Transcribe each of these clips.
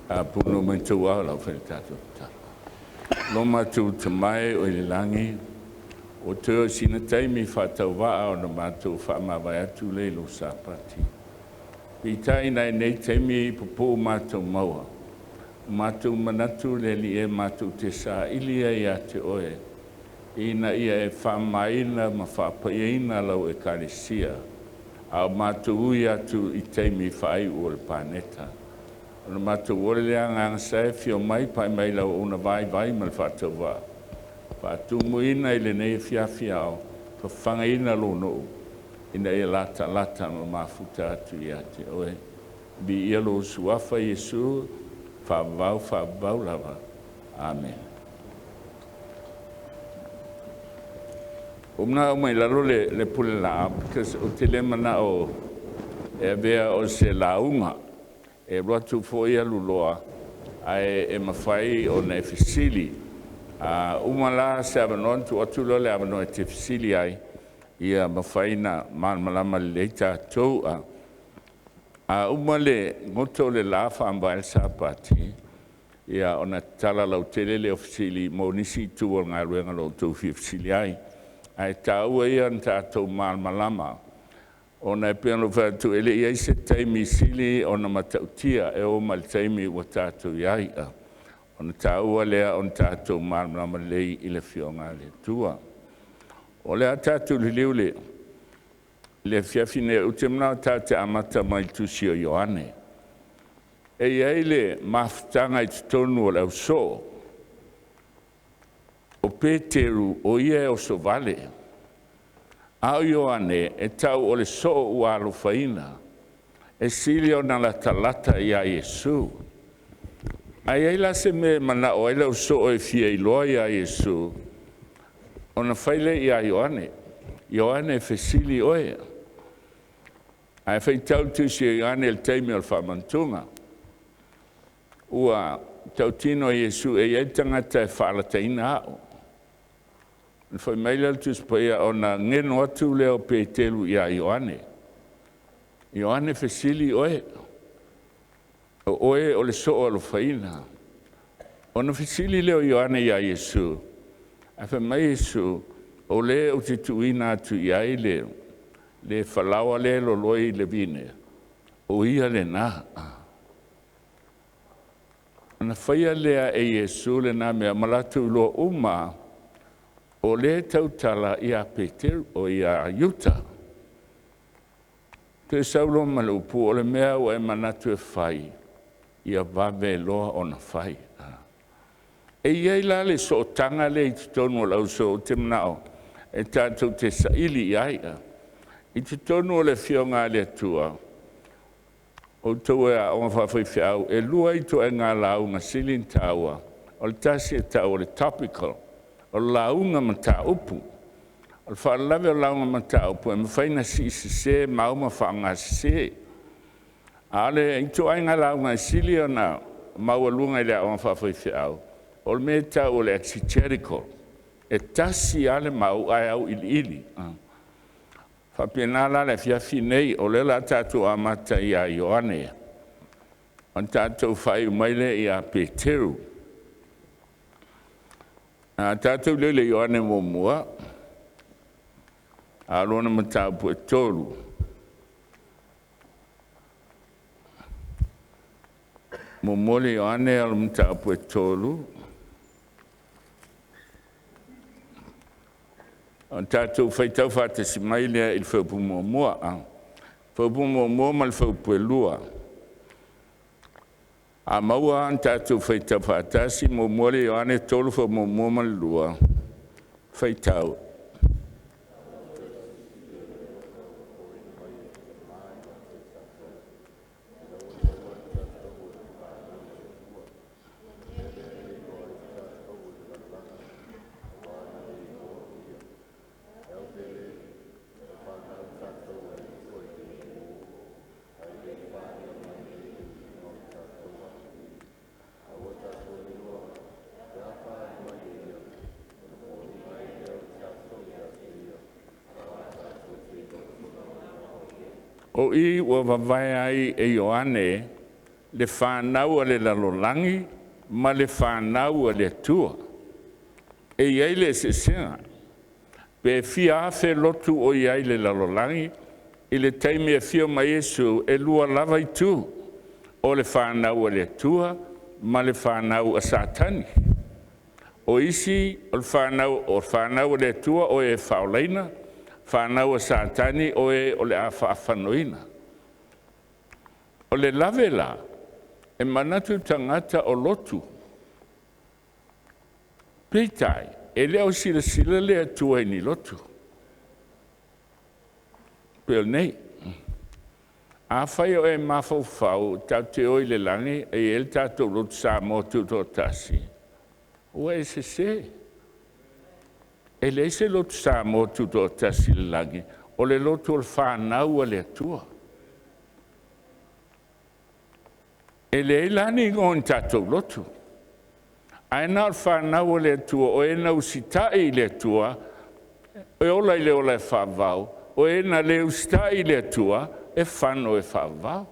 Punou mai outou ao o le a fai le tatou tatalo. Lo matou Tama e oe i le lagi, ua toe o sina taimi faatauvaa ona matou faamavae atu lea i lou Sapati. Peitai nai nei taimi pupuu matou maua, matou manatu le Alii e, matou te saili ai ia te oe ina ia e faamamaina ma faapaiaina lau Ekalesia a o matou ui atu i taimi faaiu o le paneta. Ona matou ole lea Agaga Sa e afio mai, pai mai i lau auauna vaivai ma le faatauvaa, faatumuina i lenei afiafi ao, fafagaina lou nuu ina ia latalata ma mafuta atu ia te oe. Viia lou Suafa Iesu, faavavau, faavavau lava. Amene. Ua ou manao e aumai i lalo le pule laa because ou te le manao e avea o se lauga, e alu atu foi alu loa ae e mafai ona e fesili. A uma la se avanoa ona tuu atu lea o le avanoa e te fesili ai, ia mafai ona malamalama lelei tatou. A uma le goto o le la faamavae le Sapati, ia ona tatala lautele lea o fesili mo nisi itu o le galuega o lo o outou fia fesili ai. Ae taua ia ona tatou malamalama ona e pei ona ou fai atu e le i i ai se taimi sili ona matautia e oo mai i le taimi ua tatou i ai, ona taua lea o le tatou malamalama lelei i le Afioga a le Atua. O le a tatou liliu i le afiafi lenei, ou te manao tatou te amata mai i le tusi o Ioane. E i ai le mafutaga i totonu o le ausoo, o Peteru o ia e osovale, a o Ioane e tau o le soo ua alofaina e sili ona latalata ia Iesu. A i ai la se mea e manao ai le ausoo e fia iloa ia Iesu, ona fai lea ia Ioane, “Ioane, e fesili oe.” Ae faitau le tusi a Ioane i le taimi o le faamanatuga, ua tautino Iesu e i ai le tagata e faalataina au. Ona fai mai lea o le Tusi Paia, ona ageno atu lea o Peteru ia Ioane, “Ioane e fesili oe, o oe o le soo alofaina.” Ona fesili lea o Ioane ia Iesu, ae fai mai Iesu, “O le ou te tuuina atu i ai le falaoa lea e loloi i le vine, o ia lena.” Ona faia lea e Iesu lena mea ma latou iloa uma lava o lea e tautala ia Iuta. Toe sau loa ma le upu, “O le mea ua e manatu e fai, ia vave loa ona fai.” E i ai la le sootaga lea i totonu o le ausoo ou te manao e tatou te saili i ai. I totonu o le Afioga a le Atua, outou e aoga faafaifeau, e lua ituaiga lauga e sili ona taua. O le tasi e tau o le topical, o le lauga mataupu. O le faalavelave o le lauga mataupu e mafai ona siisese mau ma faaaogasese. A o le ituaiga lauga e sili ona maualuga i le aoga faafaifeau, o le mea e tau o le exegetical. E tasi lava le mau ae auiliili. E faapena la le afiafi lenei, o lea o le a tatou amata ia Ioane ona tatou faaiu mai lea ia Peteru. A tatou i le Ioane muamua a o lona mataupu e 3. 1 Ioane mataupu e 3, ona tatou faitau faatasi mai lea i le fuaiupu 1. Fuaiupu 1 ma le fuaiupu 2. A maua ona tatou faitau faatasi 1 Ioane 3 fuaiupu 1 ma le 2, faitau. O i ua vavae ai e Ioane. le fanau a le lalolagi ma le fanau a le Atua. E i ai le eseesega. Pe fia afe lotu o i ai i le lalolagi i le taimi e afio mai ai Iesu, e lua lava itu, o le fanau a le Atua ma le fanau a Satani. O isi o le fanau a le Atua o e faaolaina, fanau a Satani o e o le a faafanoina. O le lave la, e manatu tagata o lotu, peitai e le o silasila le Atua i ni lotu. Pei o nei, afai o e mafaufau tatou te o i le lagi e i ai le tatou lotu Samoa Tutoatasi, ua e sese. E leai se lotu Samoa Tutoatasi i le lagi, o le lotu o le fanau a le Atua. E leai la ni igoa o ni tatou lotu, ae na o le fanau a le Atua o e na usitai i le Atua e ola i le ola e faavavau, o e na le usitai i le Atua e fano e faavavau.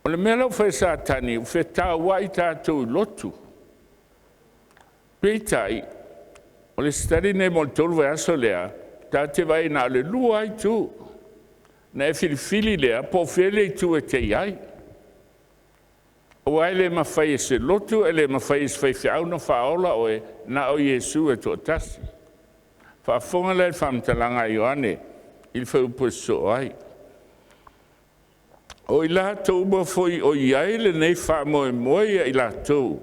O le mea la ua fai e Satani ua fetauai tatou i lotu. Peitai o le study lenei mo le 3 vaiaso lea, tatou te vaai na o le 2 lava itu, ona e filifili lea po o fea le itu e te i ai. Aua e le mafai e se lotu, e le mafai e se faifeau ona faaola oe, na o Iesu e toatasi. Faafofoga la i le faamatalaga a Ioane i le fuaiupu e sosoo ai. O i latou uma foi o i ai lenei faamoemoe ia i latou,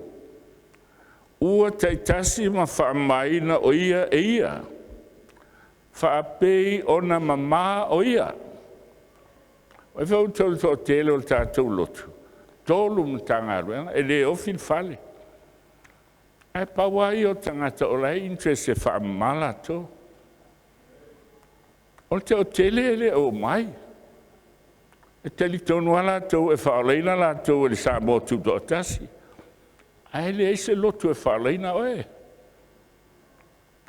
ua taitasi ma faamamaina o ia e ia, faapei ona mama o ia. Vaai foi outou i le toatele o le tatou lotu, 3 Matagaluega, e le ofi le fale. Ae pau lava ia o tagata o la e interest e faamama latou. O le toatele e le o omai, e talitonu lava latou e faaolaina latou e le Samoa Tutoatasi, ae leai se lotu e faaolaina oe,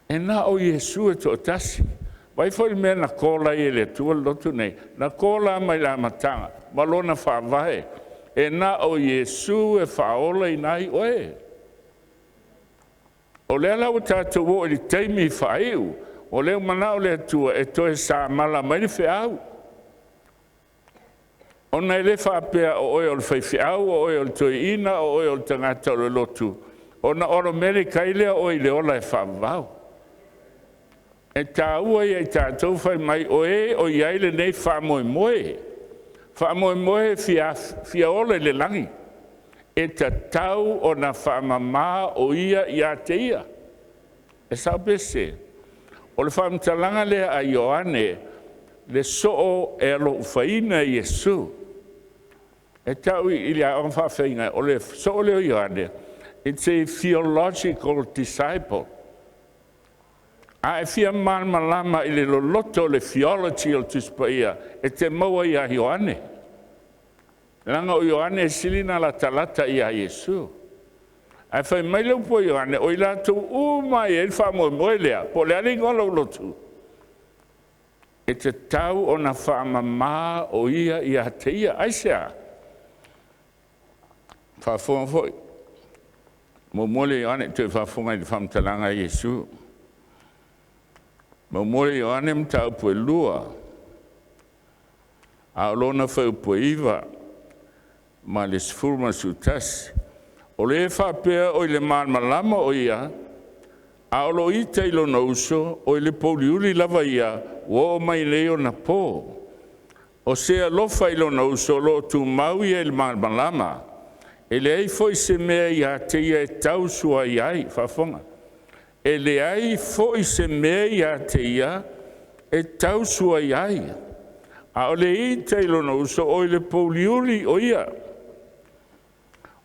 e na o Iesu e toatasi. Vaai foi i le mea na call ai e le Atua le lotu lenei, na call lava mai le amataga ma lona faavae, e na o Iesu e faaolaina ai oe. O lea la ua tatou oo i le taimi faaiu, o lea ua manao le Atua e toe samala mai le feau, ona e le faapea o oe o le faifeau, o oe o le toeaina, o oe o le tagata o le lotu, ona automatic ai lea o oe i le ola e faavavau. E taua ia i tatou fai mai o e o i ai lenei faamoemoe, faamoemoe e fia ola i le lagi, e tatau ona faamama o ia ia te ia. E sao pe sese? O le faamatalaga lea a Ioane le soo e alofaina e Iesu. E tau i le Aoga Faafeagaiga, o le soo lea o Ioane, it's a theological disciple. A e fia malamalama i le loloto o le theology o le Tusi Paia, e te maua ia Ioane, leaga o Ioane e sili ona latalata ia Iesu. Ae fai mai le upu a Ioane, o i latou uma lava e i ai le faamoemoe lea, po o le a le igoa o lou lotu, e tatau ona faamama o ia ia te ia. Aisea? Faafofoga foi, 1 Ioane, toe faafofoga i le faamatalaga a Iesu. 1 Ioane mataupu 2, a o lona fuaiupu e 9 ma le 10 ma le 11. O le faapea o i le malamalama o ia, a o lo o ita i lona uso, o i le pouliuli lava ia, ua oo mai nei ona po. O se alofa i lona uso o lo o tumau ia i le malamalama, e leai foi se mea ia te ia e tausuai ai, faafofoga, e leai foi se mea ia te ia e tausuai ai. A o le ita i lona uso, o i le pouliuli o ia.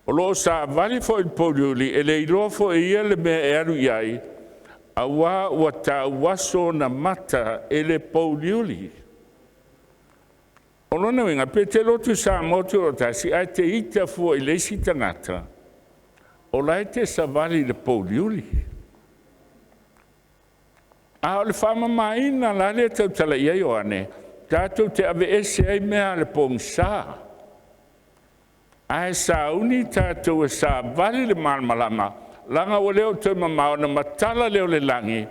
O lo o savali foi i le pouliuli, e le iloa foi e ia le mea e alu i ai, aua ua tauaso ona mata e le pouliuli. O lona uiga, pe te lotu Samoa Tutoatasi ae te ita fua i le isi tagata, o la e te savali i le pouliuli. A o le faamamaina la lea e tautala i ai Ioane, tatou te aveese ai mea o le pogisa. Ae sauni tatou e savali i le malamalama, leaga ua le o toe mamao ona matala lea o le lagi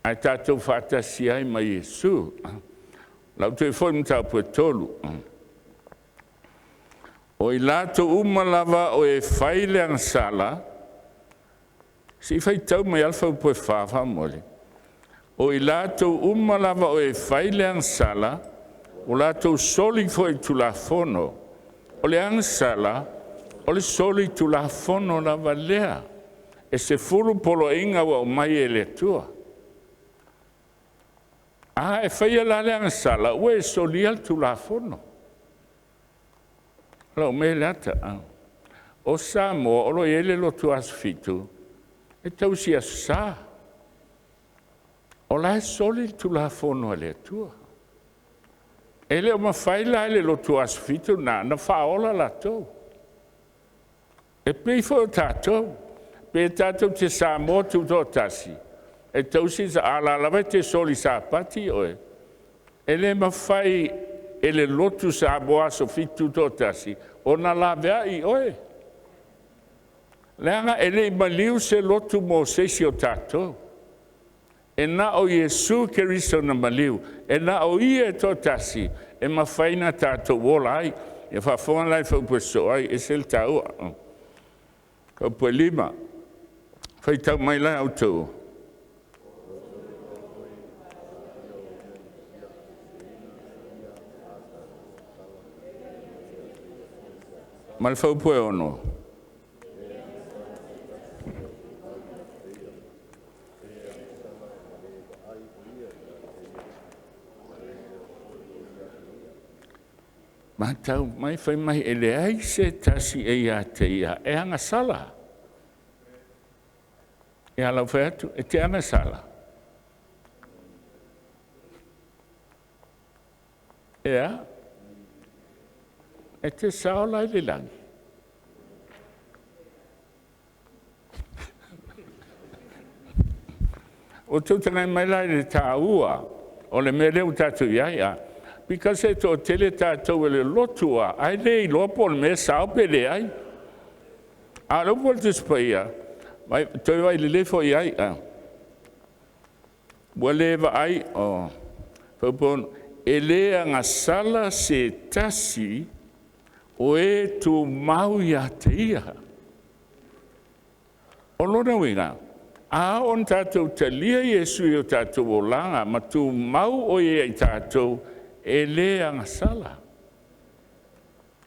ae tatou faatasi ai ma Iesu. O lau toe foi i le mataupu e 3, o i latou uma lava o e fai le agasala, se i faitau mai lava le fuaiupu 4 faamolemole. O i latou uma lava o e fai le agasala, ua latou soli foi i le Tulafono. O le agasala, o le solitulafono lava lea. E 10 poloaiga ua aumai e le Atua. A e faia la le agasala, ua e solia le Tulafono. O lau mea lea ta, o Samoa o lo o i ai le lotu Aso Fitu e tausi i Aso Sa. O la e soli le Tulafono a le Atua. E le o mafai la e le lotu Aso Fitu lena ona faaola latou. E pei foi o tatou, pe tatou te Samoa Tutoatasi, e tausi, a o la e lava e te soli Sapati oe, e le mafai e le lotu Samoa Aso Fitu Tutoatasi ona laveai oe, leaga e le i maliu se lotu mo se isi o tatou. E na o Iesu Keriso na maliu, e na o Ia e toatasi e mafai ona tatou ola ai. Ia faafofoga la i le faaupu e sosoo ai, e ese le taua. Faaupu e 5, faitau mai la outou. Ma le faaupu e 6. Matau mai fai mai e leai se tasi e ia te ia e agasala. Ia o lou fai atu, e te agasala? E a? E te sao la i le lagi? Ua outou tagai mai la i le taua o le mea lea ua tatou i ai a? Because e toatele tatou e lotu lava ae le iloa po o le mea e sao pe leai. A o le upu a le Tusi Paia, toe vaai lelei foi i ai, ua le vaai, fuaiupu 6, e le agasala se tasi o e tumau ia te ia. O lona uiga, a oo ina tatou talia Iesu i o tatou olaga ma tumau oe ia i tatou, e le agasala.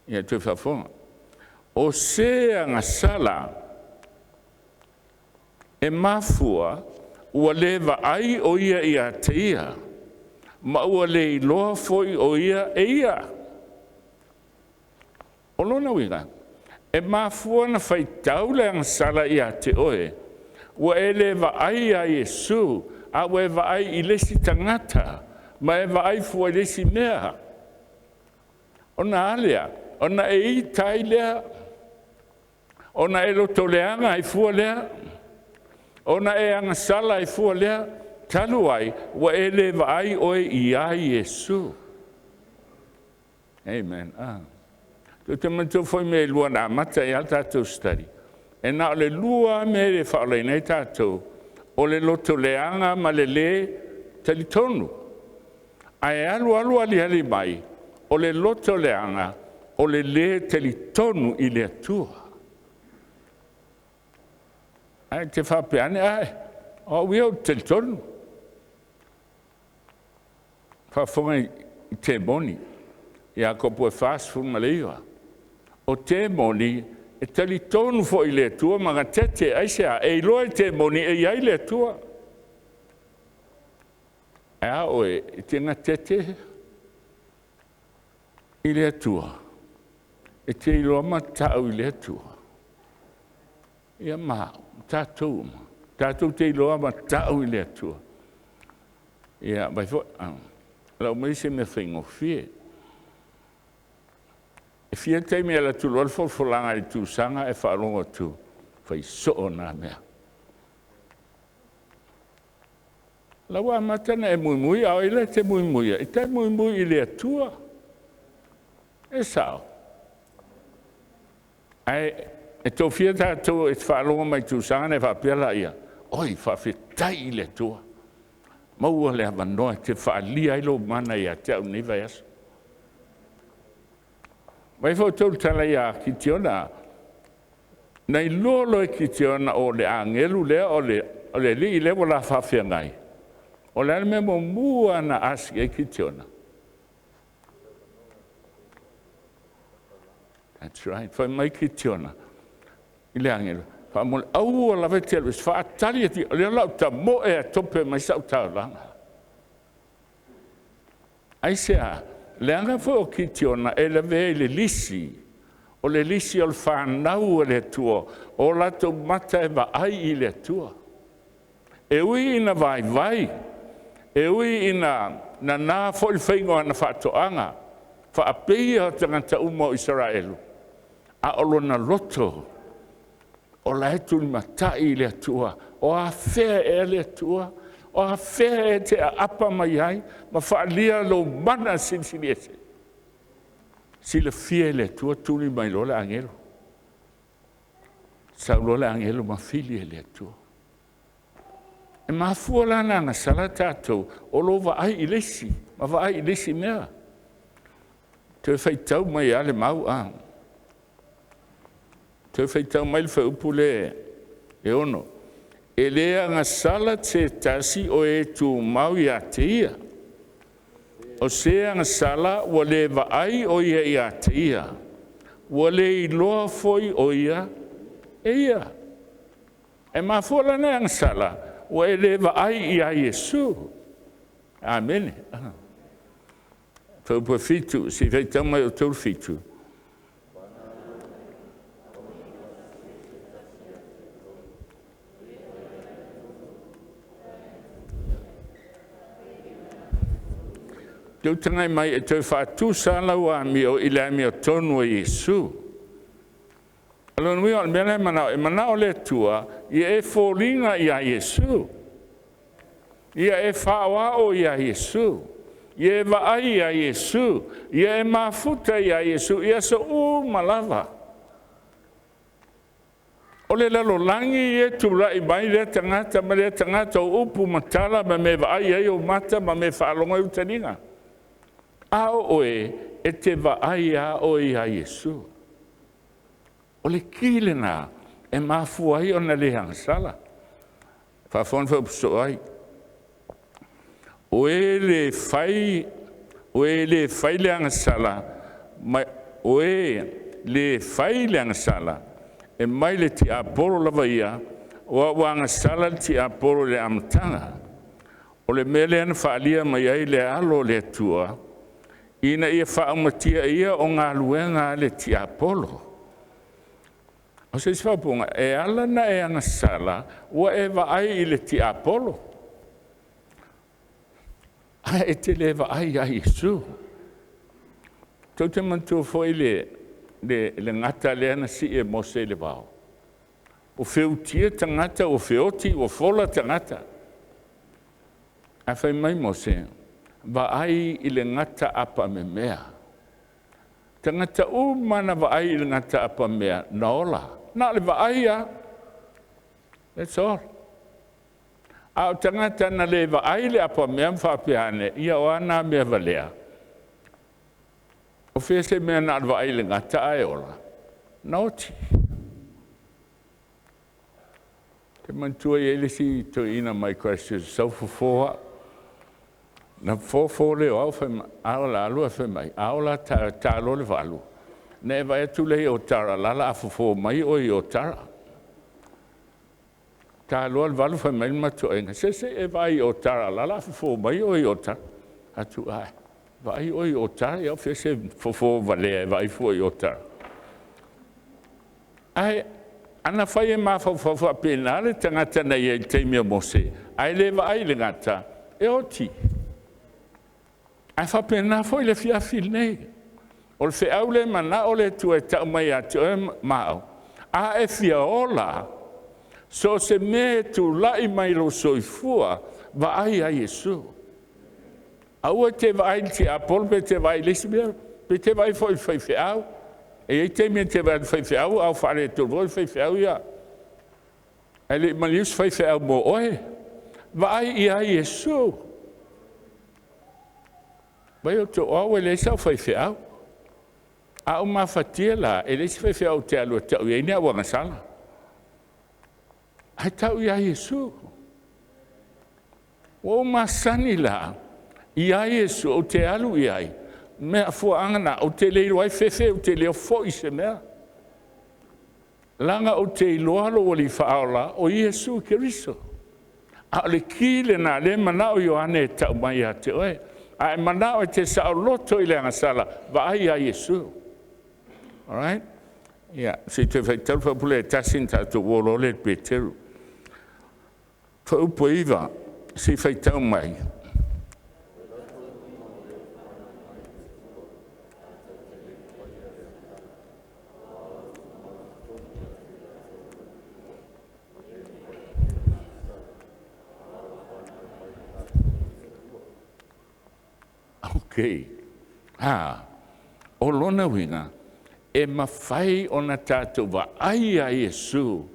Ia toe faafofoga, o se agasala e mafua ua le vaai o ia ia te ia, ma ua le iloa foi o ia e ia. O lona uiga, e mafua ona faitau le agasala ia te oe, ua e le vaai ia Iesu, a ua e vaai i le isi tagata ma e vaai fua i le isi mea. Ona a lea? Ona e ita ai lea, ona e lotoleaga ai fua lea, ona e agasala ai fua lea, talu ai ua e le vaai oe ia Iesu. Amen. Tou te manatua foi mea e lua na amata ai lava le tatou study, e na o le lua lava mea e faaolaina ai tatou, o le lotoleaga ma le le talitonu. Ae alu alu aliali mai, o le lotoleaga, o le le talitonu i le Atua. Ae e te faapea ane, ae, o au ia ou te talitonu. Faafofoga i temoni, Iakopo 4:19, o temoni e talitonu foi i le Atua ma gatete. Aisea? E iloa e temoni e i ai le Atua. Ae a oe? E te gatete i le Atua? E te iloa matau i le Atua? Ia ma au, o tatou uma, tatou te iloa matau i le Atua. Ia, vaai foi, lau mai se mea faigofie. E fia taimi e alu atu loa le folafolaga i le tusaga e faalogo atu, fai soo na mea. O la ua amata ona e muimui, a o ai la e te muimui ai? E te muimui i le Atua. E sao? Ae e toafia tatou e te faalogo mai i Tuisaga ona e faapea lea, oi, faafetai i le Atua, maua le avanoa e te faaalia ai lou mana ia te au i lenei vaiaso. Vaai foi outou i le tala ia Kitiona, na iloa loa e Kitiona o le agelu lea, o le alii lea ua la faafeagai, o le a le mea muamua na ask ai Kitiona? That's right. Fai mai Kitiona i le agelu, faamolemole aua lava e te alu ese, faatali atu i i, o lea o le a ou tamoe lava e tope mai sau taulaga. Aisea? Leaga foi o Kitiona e lavea i le lisi, o le lisi o le fanau a le Atua o latou mata e vaai i le Atua. E ui ina vaivai, e ui ina nana foi le faiga o ana faatoaga faapeia tagata uma o Isaraelu, a o lona loto o la e tulimatai i le Atua. O afea ea le Atua? O afea ea e te aapa mai ai ma faaalia lou mana silisili ese? Silafia e le Atua, tuli mai loa le agelu, sau loa le agelu ma fili e le Atua. E mafua la ona agasala tatou o lou vaai i le isi ma vaai i le isi mea. Toe faitau mai lava le mau a, toe faitau mai le fuaiupu lea e 6. E le agasala se tasi o e tumau ia te ia, o se agasala ua le vaai o ia ia te ia, ua le iloa foi o ia e ia. E mafua la ona e agasala ua e le vaai ia Iesu. Amene. Fuaiupu 7. Se i faitau mai outou le 7. Toe tagai mai e toe faatusa lava lau amio i le amiotonu a Iesu. O lona uiga o le mea la e manao, e manao le Atua ia e foliga ia Iesu, ia e faaoao ia Iesu, ia e vaai ia Iesu, ia e mafuta ia Iesu i aso uma lava. O le lalolagi e tulai mai lea tagata ma lea tagata, o upu ma tala ma mea e vaai ai ou mata ma mea e faalogo ai ou taliga. A o oe, e te vaai lava oe ia Iesu. O le ki lena e mafua ai ona le agasala. Faafofoga le faiupu sosoo ai, o e le fai le agasala, o e le fai le agasala, e mai le tiapolo lava ia, aua ua agasala le tiapolo i le amataga. O le mea lea na faaalia mai ai le Alo o le Atua ina ia faaumatia e ia o galuega a le tiapolo. O se isi faaupuga, e ala ona e agasala ua e vaai i le tiapolo ae e te le vaai ia Iesu. Tou te manatua foi le gata lea na sii e Mose i le vao? Ua feotia tagata ua feoti ua fola tagata, ae fai mai Mose, vaai i le gata apamemea. O tagata uma lava na vaai i le gata apamemea na ola. Na o le vaai lava, that's all. A o tagata na le vaai i le apamemea ma faapea ane, ia o a na mea valea? O fea se mea na o le vaai i le gata ae ola? Na oti. Ou te manatua e i ai le isi toeaina mai Christchurch na sau fofo au. Na fofo lea o au fai mai, a o le a alu ae fai mai, a o la taeao e ta loa le 8 ona e vaai atu lea i Otara o la o le a fofo mai oe i Otara. Ta loa le 8 fai mai le matou aiga, se se i e vaai i Otara o la o le a fofo mai oe i Otara. Ou fai atu, ae, vaai oe i Otara, o fea se fofo valea e vaai fua i Otara? Ae ana fai e mafaufau faapena le tagata na i ai i le taimi o Mose ae le vaai i le gata, e oti. Ae faapena foi le afiafi lenei. O le feau lea e manao le Atua e tau mai ia te oe ma au, a e fia ola, so o se mea e tulai mai i lou soifua, vaai ia Iesu. Aua e te vaai i le tiapolo pe te vaai i le isi mea, pe te vaai foi i le faifeau. E i ai taimi e te vaai atu i le faifeau a o faaletonu foi le faifeau ia, ae le i maliu se faifeau mo oe. Vaai ia Iesu. Vaai outou, o au e leai sau faifeau. A ou mafatia la, e leai se faifeau ou te alu e tau i ai ni au agasala. Ae tau ia Iesu. Ua ou masani la ia Iesu ou te alu i ai, mafuaaga lena ou te le iloa ai fefe, ou te le o foi i se mea, leaga ou te iloa lou Alii Faaola o Iesu Keriso. A o le ki lena o lea e manao Ioane e tau mai ia te oe. A e manao e te saoloto i le agasala, vaai ia Iesu. Alright? Ia, se i toe faitau le fuaiupu lea e tasi ona tatou oo loa lea i le Peteru. Fuaiupu 9, se i faitau mai. Ok. O lona uiga e mafai ona tatou vaai ia Iesu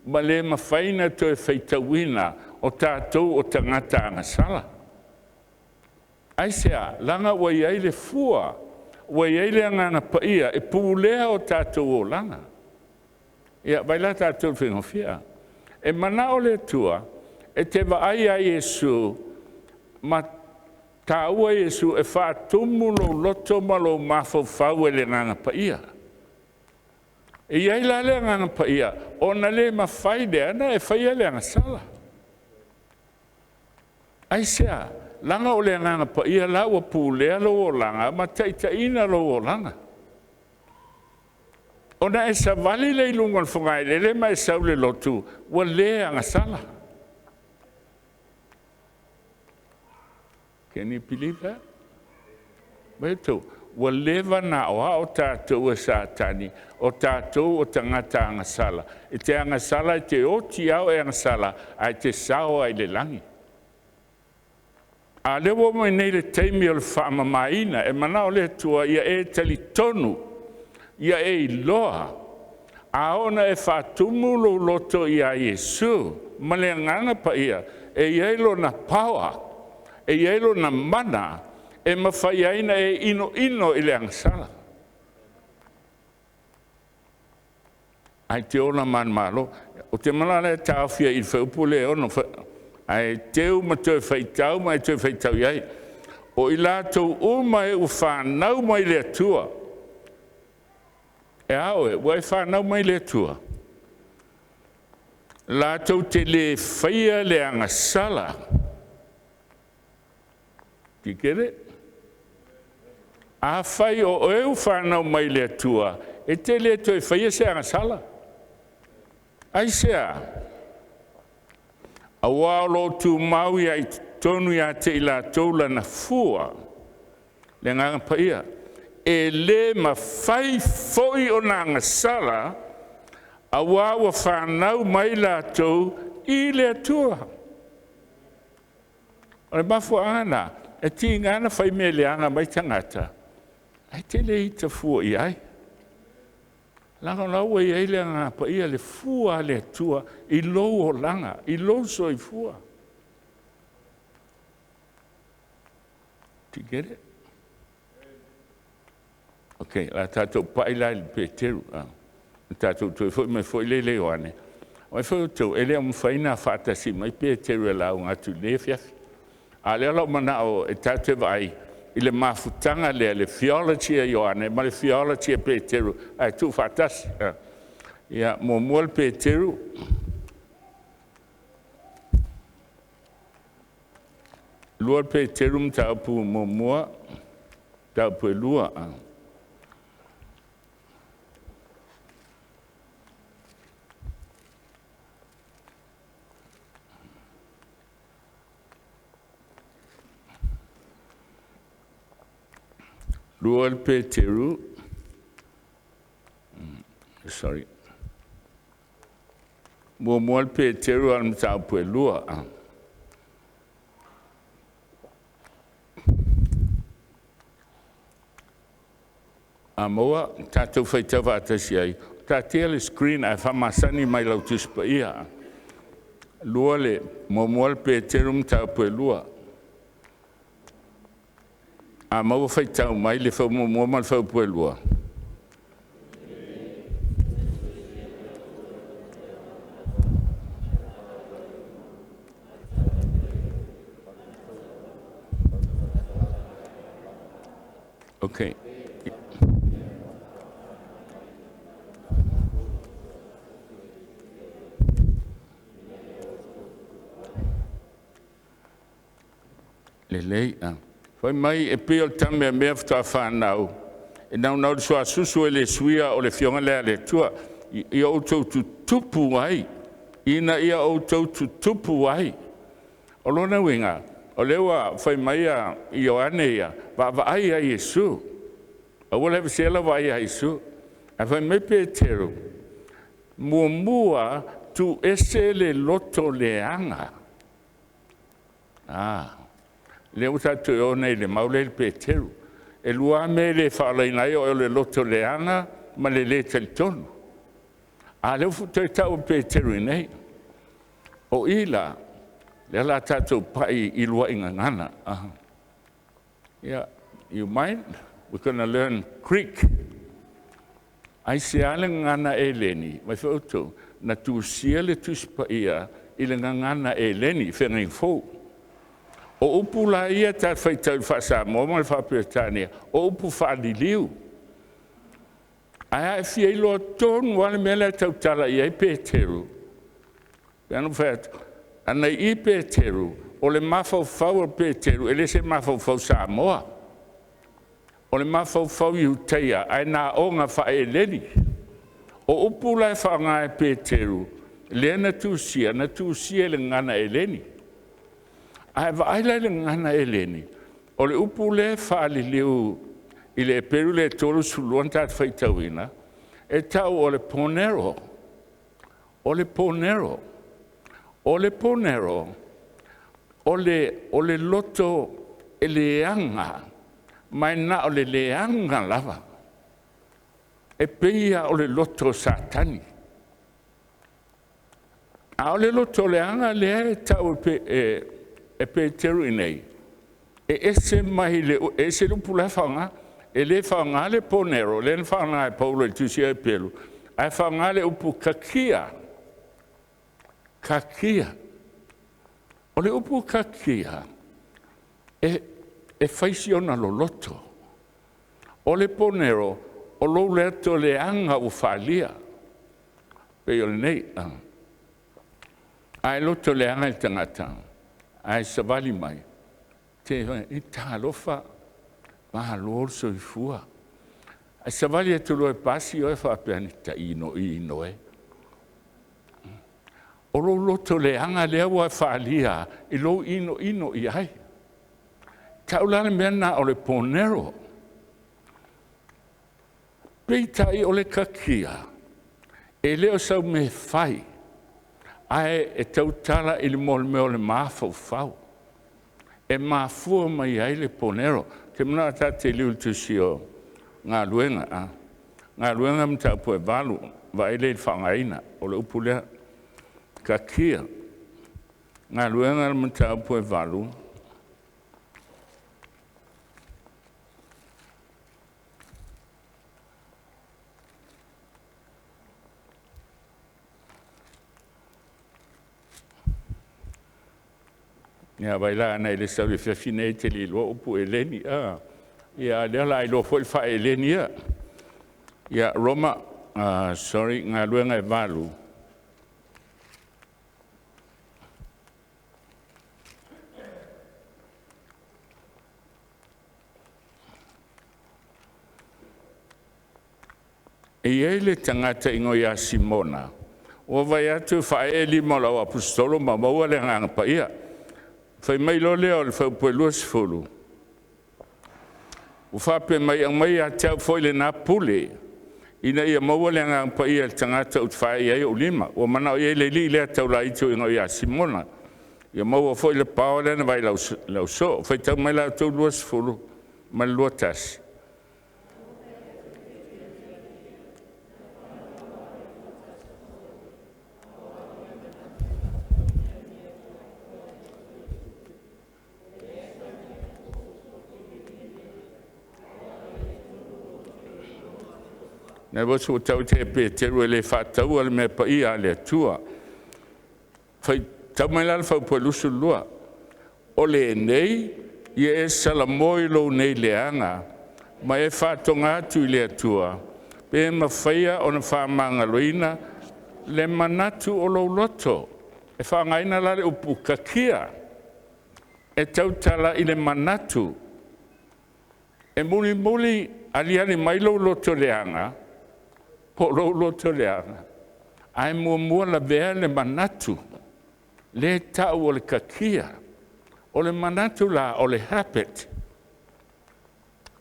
ma le mafai ona toe faitauina o tatou o tagata agasala. Aisea? Leaga ua i ai le fua, ua i ai le Agaga Paia e pulea o tatou olaga. Ia, vaai la tatou i le faigofie. E manao le Atua e te vaai ia Iesu ma taua Iesu e faatumu lou loto ma lou mafaufau e le Agaga Paia. E i ai la le Agaga Paia, ona le mafai lea ona e faia le agasala. Aisea? Leaga o le Agaga Paia la ua pulea lou olaga ma taitaiina lou olaga. Ona e savali lea i luga o le fogaeleele ma e sau i le lotu ua le agasala. Can you believe that? Vaai atu, ua leva ona aoao tatou e Satani o tatou o tagata agasala. E te agasala e te oti lava oe agasala ae te sao lava i le lagi. A o lea ua oo mai nei i le taimi o le faamamaina, e manao le Atua ia e talitonu, ia e iloa, a oo ina e faatumu lou loto ia Iesu ma le Agaga Paia, e i ai Lona power, e i ai Lona mana e mafai ai ona e inoino i le agasala, ae te ola manumalo. Ou te manao la e taofi ai i i le fuaiupu lea e 6, ae teu ma toe faitau ma e toe faitau i ai. O i latou uma e ua fanau mai le Atua. E a oe? Ua e fanau mai le Atua? Latou te le faia le agasala. Do you get it? Afai o oe ua fanau mai le Atua, e te le toe faia se agasala. Aisea? Aua o lo o tumau i totonu ia te i latou lana fua, le Agaga Paia, e le mafai foi ona agasala aua ua fanau mai latou i le Atua. O le mafuaaga lena e tiga ona fai mea leaga mai tagata ae te le ita fua i ai, leaga o la ua i ai le Agaga Paia, le fua a le Atua i lou olaga, i lou soifua. Do you get it? Ok, o le a tatou pai la i le Peteru, ona tatou toe foi mai foi lea i le Ioane. Vaai foi outou, e le o mafai ona faatasi mai Peteru e lauga atu i lenei afiafi, a o lea o lou manao e tatou te vaai i le mafutaga lea, le theology a Ioane ma le theology a Peteru ae tuufaatasi. Ia, muamua le Peteru, 2 Peteru mataupu 1, mataupu 2. 2 Peteru, sorry, 1 Peteru a o le mataupu e 2. A maua, tatou faitau faatasi ai, taatia le screen ae faamasani mai lau Tusi Paia. 1 Peteru mataupu e 2. A maua, faitau mai le fuaiupu 1 ma le fuaiupu 2. Ok. Lelei. Fai mai e pei o le tameamea faatoa fanau, e naunau i le suasusu e le suia o le Afioga lea a le Atua, ia outou tutupu ai, ina ia outou tutupu ai. O lona uiga, o lea ua fai mai Ioane ia, vaavaai ia Iesu, aua le aveesea lau vaai ia Iesu. Ae fai mai Peteru, muamua tuu ese le loto leaga. A, lea ua tatou o nei i le mau lea i le Peteru. E lua lava mea e le faaolaina ai oe, o le loto leaga ma le le talitonu. A o lea ua toe tau e Peteru i inei. O i la, lea o le a tatou pai i luai gagana. You mind? We gonna learn Greek. Aisea le gagana Eleni? Vaai foi outou, na tusia le Tusi Paia i le gagana Eleni, Feagaiga Fou. O upu la ia ta te faitau i le faa-Samoa ma le faa-Peretania, o upu faaliliu. Ae a e fia iloa tonu lava le mea la e tautala i ai Peteru, e pei ona ou fai atu, ana i i Peteru, o le mafaufau o Peteru, e le o se mafaufau Samoa. O le mafaufau Iutaia ae na aoga faa-Eleni. O upu la e faaaoga e Peteru lea na tusia, na tusia i le gagana Eleni. A e vaai la i le gagana Eleni, o le upu lea e faaliliu i le Heperu lea e 32 na tatou faitauina, e tau o le ponero. O le ponero. O le ponero, o le loto e leaga, ma e na o le leaga lava. E pei lava o le loto o Satani. A o le loto leaga lea e tau e Peteru i inei, e ese mai le… e ese le upu la e faaaoga. E le faaaoga le ponero lea na faaaoga e Paulo i le tusi a Heperu, ae faaaoga le upu kakia, kakia. O le upu kakia, e fai si ona loloto. O le ponero, o lou loto leaga ua faaalia, pei o lenei. A e loto leaga le tagata ae savali mai, talofa, malo le soifua, ae savali atu loa e pasi oe faapea ane, tainoino e. O lou loto leaga lea ua faaalia i lou inoino i ai. E tau la le mea lena o le ponero. Peitai o le kakia, e le o sau mea e fai, ae e tautala i le mea o le mafaufau, e mafua mai ai le ponero. Ou te manao ta te liliu i le tusi o Galuega, Galuega Mataupu 8, vaai lelei i le faaaogaina o le upu lea, kakia. Galuega Mataupu 8. Ia vaai la ana e le sau i le afiafi lenei e te le iloa upu Eleni a? Ia a o lea o le a iloa foi le faa-Eleni ia. Ia, Roma, sorry, Galuega 8, E i ai le tagata e igoa ia Simona ua vaai atu e faaee lima o le au aposetolo ma maua le Agaga Paia. Fai mai loa lea o le fuaiupu 20, ua faapea mai, aumai ia te au foi lena pule ina ia maua le Agaga Paia i le tagata ou te faee ai ou lima. Ua manao i ai le alii lea taulaiti e igoa ia Simona, ia maua foi le power lea na vaai i lau soo. Faitau mai la outou le 20 ma le 21. Lea foi ua tau ia Peteru e le faataua le mea paia a le Atua. Faitau mai la le faafuaiupu 22, “O lenei, ia e salamo i lou nei leaga ma e faatoga atu i le Atua, pe mafaia ona faamagaloina le manatu o lou loto.” E faaaogaina la le upu kakia e tautala i le manatu. E mulimuli aliali mai lou loto leaga po o lou loto leaga, ae muamua lavea le manatu lea e tau o le kakia. O le manatu la o le habit.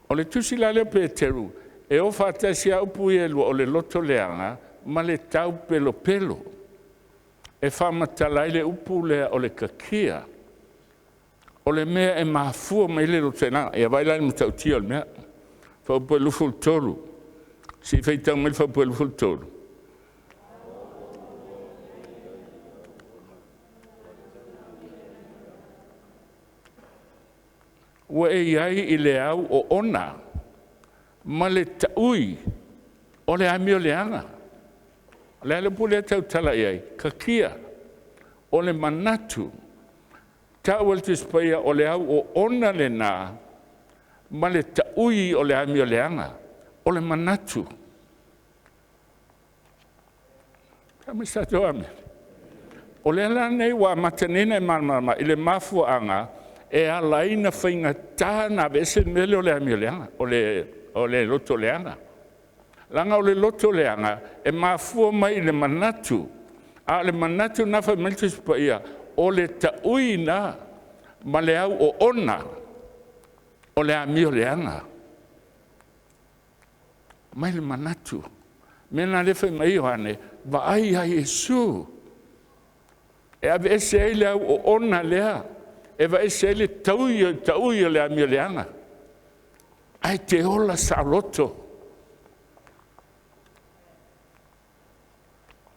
O le tusi la lea o Peteru e o faatasi lava upu ia e lua o le loto leaga ma le taupelopelo, e faamatala ai le upu lea o le kakia, o le mea e mafua mai ai le loto leaga. Ia vaai la i le matautia o le mea. Fuaiupu 23. Se i faitau mai le faafuaiupu (23). Ua e i ai i le au oona ma le taui o le amio leaga. O le a le upu lea e tautala i ai? Kakia. O le manatu, tau e le Tusi Paia o le au oona lena ma le taui o le amioleaga, o le manatu. Fai mai se tatou amene. O lea la lenei ua amata nei ona e malamalama i le mafuaaga e ala ai ona faigata ona aveese le mea lea o le amio leaga, o le loto leaga. Leaga o le loto leaga e mafua mai i le manatu, a o le manatu lena fai mai le Tusi Paia, o le taui lena ma le au oona o le amio leaga mai le manatu. O le mea lena lea fai mai ai Ioane, vaai ia Iesu, e aveese ai le au oona lea, e aveese ai le taui o le amio leaga, ae te ola saoloto.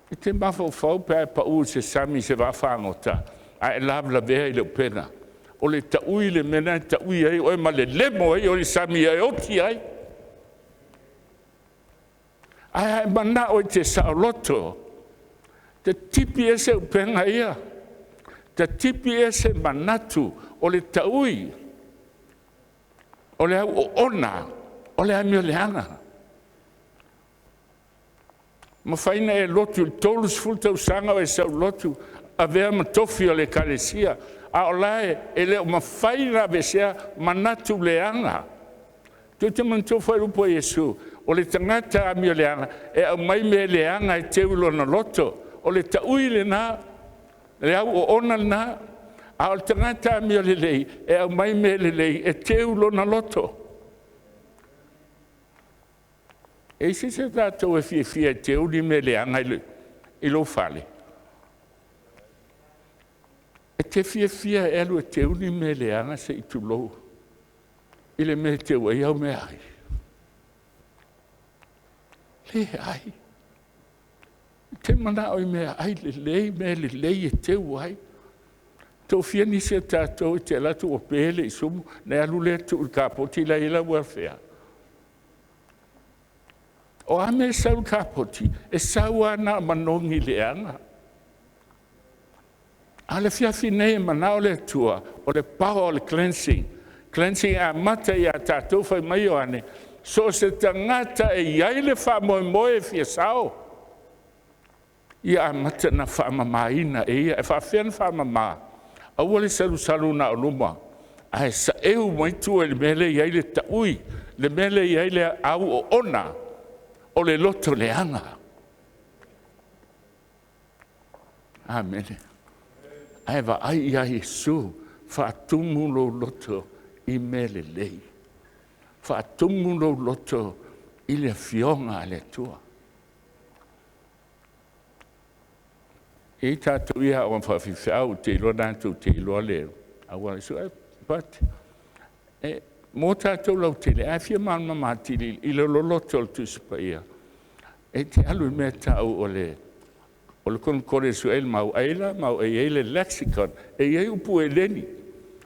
E te mafaufau pe a e pau i se sami i se vaafagota ae e lavelavea i le upega, o le taui le mea lena e taui ai oe ma lelemo ai oe i le sami e oti ai. Ae a e manao e te saoloto, tatipi ese upega ia, tatipi ese manatu o le taui, o le au oona, o le amio leaga. E mafai ona e lotu i le 30 tausaga o e sau i le lotu, avea ma tofi o le Ekalesia, a o la e le o mafai ona aveesea manatu leaga. Tou te manatua le fuaiupu a Iesu, o le tagata amio leaga e aumai mea leaga e teu i lona loto. O le taui lena, o le au oona lena, a o le tagata amio lelei e aumai mea lelei e teu i lona loto. E i ai se isi o tatou e fiafia e teu ni mea leaga i lou fale? E te fiafia e alu e teu ni mea leaga, se i tulou, i le mea e teu ai au meaai? Leai. E te manao i meaai lelei, mea lelei e teu ai. E toafia nisi o tatou e te alu atu ua pe le isumu ona e alu lea tuu i le kapoti la e i ai lau welfare? O a mea e sau i le kapoti, e sau lava na o manogi leaga. A o le afiafi nei e manao le Atua, o le power o le cleansing, cleansing e amata ia tatou. Fai mai Ioane, so o se tagata e i ai le faamoemoe e fia sao, ia amata ona faamamaina e ia. E faafefea ona faamama? Aua le salusalu na o luma, ae saeu mai tua i le mea lea e i ai le taui, le mea lea e i ai le au oona o le loto leaga. Amene. Ae vaai ia Iesu, faatumu lou loto i mea lelei, faatumu lou loto i le Afioga a le Atua. E i ai tatou ia e aooga faafaifeau, ou te iloa o lena tou te iloa le auala but mo tatou lautele, a e fia malamalama atili i le loloto o le Tusi Paia, e te alu i le mea e tau o le konikoni e sue le mau, ae i ai la mau e i ai le lexicon, e i ai upu eleni,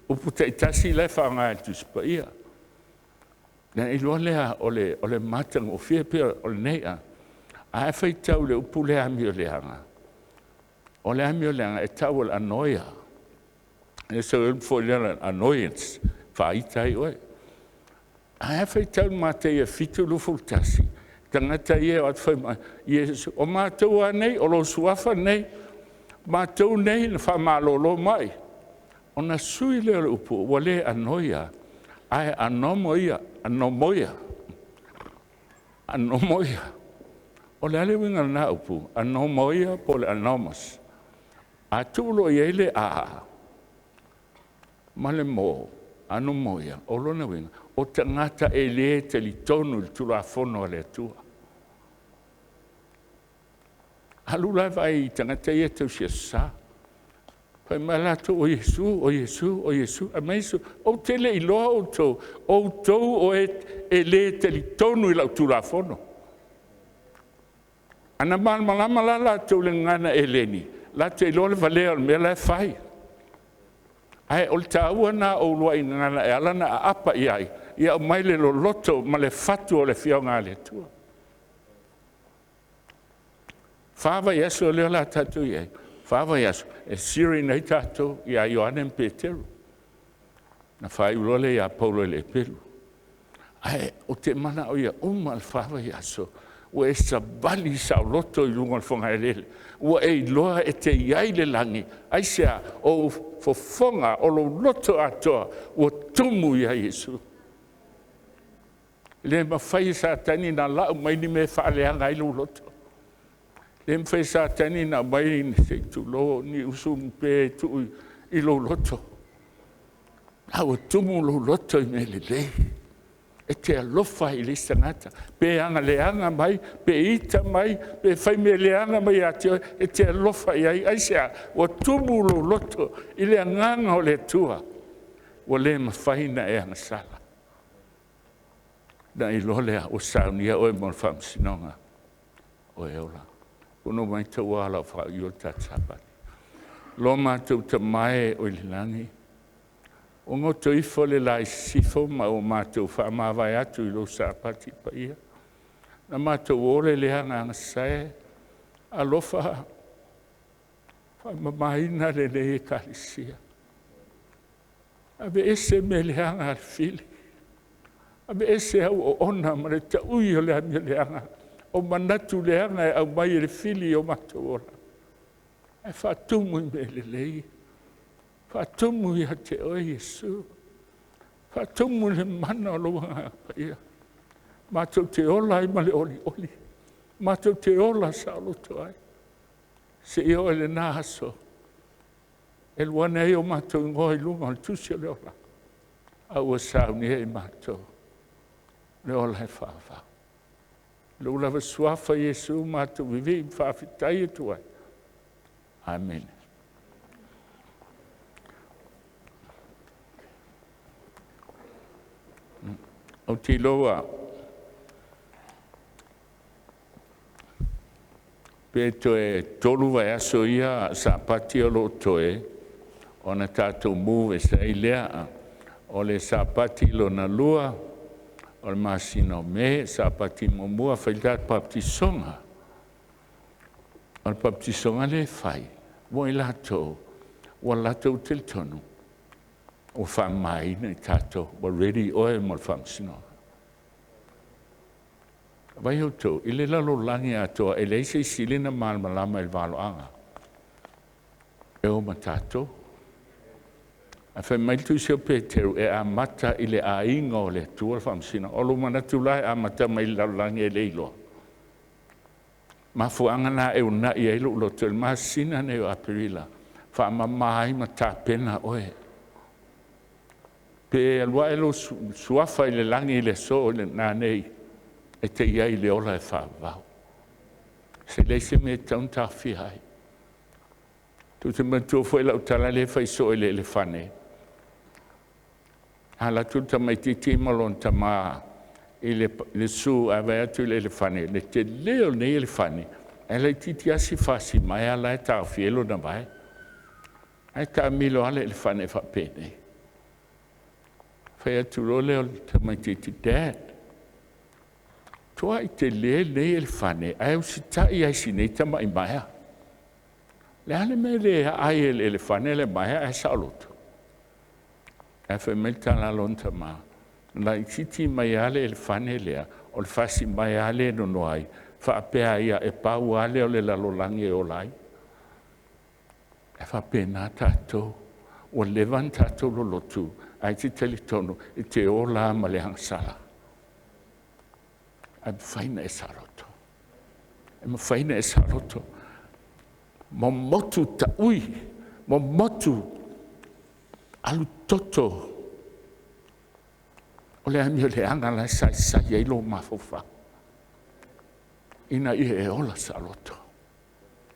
upu taitasi la e faaaoga e le Tusi Paia. Na iloa lea o le matagofie pei o lenei. A e faitau i le upu lea amioleaga, o le amioleaga e tau o le annoia. E sau ai le upu foi lea annoyance, e faaita ai oe. Ae a faitau i Mataia 7:21, tagata ia e o atu fai mai Iesu, o matou a nei, o lou suafa lenei, o matou nei na faamalolo mai. Ona sui lea o le upu ua le annoia ae anomoia, anomoia, anomoia. O le a le uiga o lena upu anomoia po o le anomos? A tuu loa i ai le “a” ma le “mo” anomoia, o lona uiga o tagata e le talitonu i le Tulafono a le Atua. Alu la e vaai i tagata ia e tausi aso Sa, fai mai latou, o Iesu, o Iesu, o Iesu. Ae fai mai Iesu, ou te le iloa outou, o outou o e e le talitonu i lau Tulafono. A na malamalama la latou i le gagana Eleni, latou te iloa le valea o le mea la e fai. Ae o le taua lena o uluai gagana e ala ona aapa i ai, ia aumai le loloto ma le fatu o le Afioga a le Atua. Fa vaiaso lea o le a tatou i ai, fa vaiaso e searing ai tatou ia Ioane ma Peteru, ona faaiu loa lea ia Paulo i le pelu. Ae ou te manao ia uma le fa vaiaso ua e savali saoloto i luga o le fogaeleele, ua e iloa e te i ai i le lagi. Aisea? O ou fofoga, o lou loto atoa ua tumu ia Iesu. E le mafai e Satani ona lau mai ni mea e faaleaga ai lou loto. E le mafai e Satani ona aumai, se i tulou, ni usunupe e tuu i lou loto, a ua tumu lou loto i mea lelei, e te alofa ai i le isi tagata, pe aga leaga mai, pe ita mai, pe fai mea leaga mai ia te oe, e te alofa i ai. Aisea? Ua tumu lou loto i le agaga o le Atua ua le mafai ona e agasala. Ona e iloa lea ua saunia oe mo le faamasinoga, o e ola. Fono mai taua o le a ou faaiua le tatou Sapati. Lo matou Tama e oi le lagi, ua goto ifo le la i sisifo ma ua matou faamavae atu i lou Sapati paia, na matou ola i le agaga sasae. Alofa faamamaina lenei Ekalesia, aveese mea leaga a le fili, aveese au oona ma le taui o le amio leaga, o manatu leaga e aumai e le fili i o matou ola, ae faatumu i mea lelei, faatumu ia te oe Iesu, faatumu i le mana o lou Agaga Paia, matou te ola ai ma le olioli, matou te ola saoloto ai seia oo i lena aso e alu ane ai o matou igoa i luga o le tusi o le ola, a ua saunia i matou le ola e faavavau. I lou lava suafa Iesu matou te vivii ma faafetai atu ai. Amene. Ou te iloa pe toe 3 vaiaso ia Sapati o lo o totoe ona tatou move ese ai lea. O le Sapati lona lua o le masina o Me, Sapati muamua fai le tatou papatisoga. O le papatisoga lea e fai mo i latou ua latou talitonu ua faamamaina i tatou, ua ready oe mo le faamasinoga. Vaai outou i le lalolagi atoa e leai se isi e sili ona malamalama i le valoaga e o ma tatou. Ae fai mai le tusi a Peteru, e amata i le aiga o le Atua le faamasinoga. O lou manatu la e amata mai i le lalolagi e le iloa? Mafuaaga na e uunai ai lou loto i le masina lenei o Aperila, faamama ai ma tapena oe. Pe alu ae lou suafa i le lagi i le aso nanei, e te i ai i le ola e faavavau. E leai se mea e tatau ona taofia ai. Tou te manatua foi lau tala lea e fai soo i le elefane, alu atu le tamaitiiti ma lona tama i le zoo ae vaai atu i le elefane, le tele o lenei elefane ae laitiiti lava si fasi maea la e taofi ai lona vae. Ae taamilo lava le elefane faapenei. Fai atu loa lea o le tamaitiiti, “Dad, tuai tele lenei elefane ae usitai lava i si nei tamai maea. Le a le mea e le aa ai e le elefane le maea ae saoloto?” Ae fai mai le tala a lona tama, “Na laitiiti mai lava le elefane lea, o le fasi maea lava lea e nono ai, faapea ai ia, e pau lava lea o le lalolagi e ola ai.” E faapena tatou, ua leva ona tatou lolotu, ae e te talitonu e te ola lava ma le agasala. Ae mafai ona e saoloto, e mafai ona e saoloto. Momotu taui, momotu, alu toto o le amio leaga la e saisai ai lou mafaufau ina ia e ola saoloto.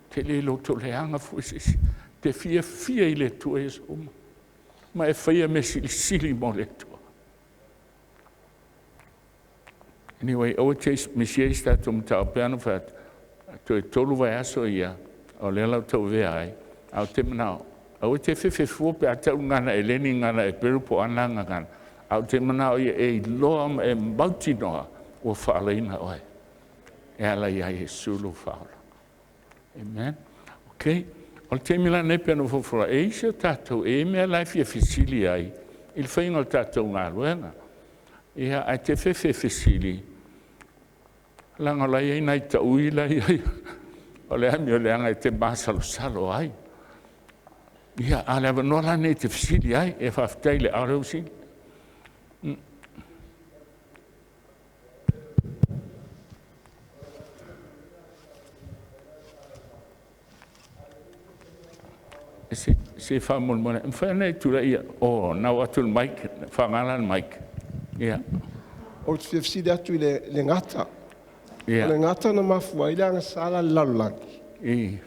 E te le lotoleaga fua i se isi, e te fiafia i le Atua i aso uma ma e faia mea silisili mo le Atua. Anyway, aua e te misia isi tatou mataupu, pei lava ona ou fai atu, toe 3 vaiaso ia o lea o le a ou tauavea ai, ae ou te manao, aua e te fefe fua pe a tau le gagana Eleni, le gagana Eperu po o a na gagana, ae ou te manao ia e iloa ma e mautinoa ua faaolaina oe e ala ia Iesu lou Faaola. Amen. Ok, o le taimi la lenei pei ona ou folafola, e i ai isi o tatou e i ai mea la e fia fesili ai i le faiga o le tatou galuega. Ia, ae te fefe e fesili leaga o la e i ai nai taui la e i ai o le amioleaga e te masalosalo ai. Ia, a o le avanoa la lenei e te fesili ai. Ia faafetai i le a o le isi? Se faamolemole, e mafai ona e tulai e… o lena ua oo atu le mic, faaaoga la le mic. Ia. Ou te fia fesili atu i le gata. O le gata na mafua ai le agasala i le lalolagi,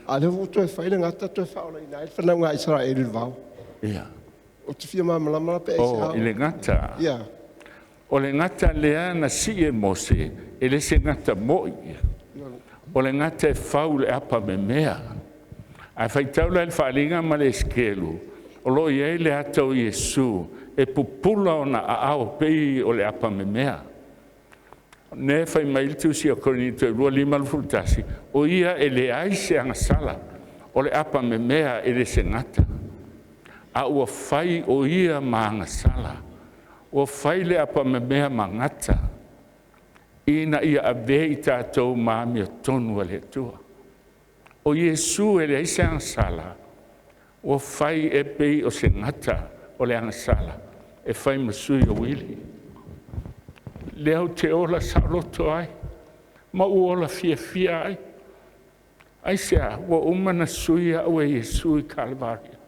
a o lea foi ua toe fai le gata toe faaolaina ai le fanauga a Isaraelu i le vao. Ou te fia malamalama la pe aisea… O i le gata? Ia. O le gata lea na sii e Mose, e le se gata moi, o le gata e fau i le apamemea. A faitau la i le Faaaliga ma le Esetelu, o lo o i ai le ata o Iesu e pupula ona aao e pei o le apamemea. O lea e fai mai ai le Tusi a Korinito 2:5-11, o Ia e leai se agasala, o le apamemea e le o se gata, a ua fai o Ia ma agasala, ua fai le apamemea ma gata ina ia avea i tatou ma amiotonu a le Atua. O Iesu e leai se agasala, ua fai e pei o se gata o le agasala e fai ma sui o uili. Lea ou te ola saoloto ai ma ou ola fiafia ai. Aisea? Ua uma ona sui au e Iesu i Kalevariô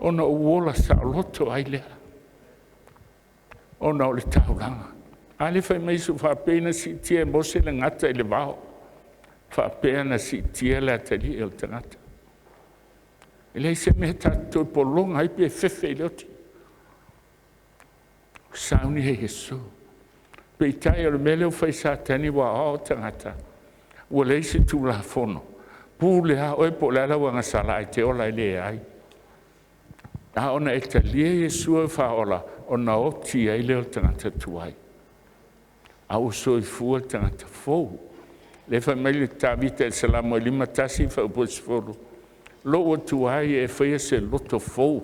ona ou ola saoloto ai lea ona o le taulaga. A lea e fai mai Iesu, faapei na siitia e Mose le gata i le vao, faapea ona siitia le atalii o le tagata. E leai se mea ta te toe pologa ai pe fefe i le oti, ua saunia e Iesu. Peitai o le mea lea ua fai e Satani ua aoao tagata ua leai se Tulafono, pule lava oe po o le a lau agasala ae te ola ai i le leai. Na ona e talia Iesu e Faaola ona oti ai lea o le tagata tuai, a ua soifua le tagata fou. Lea e fai mai le Tavita i le Salamo 51 fuaiupu e 10, “Lou atuai e faia se loto fou,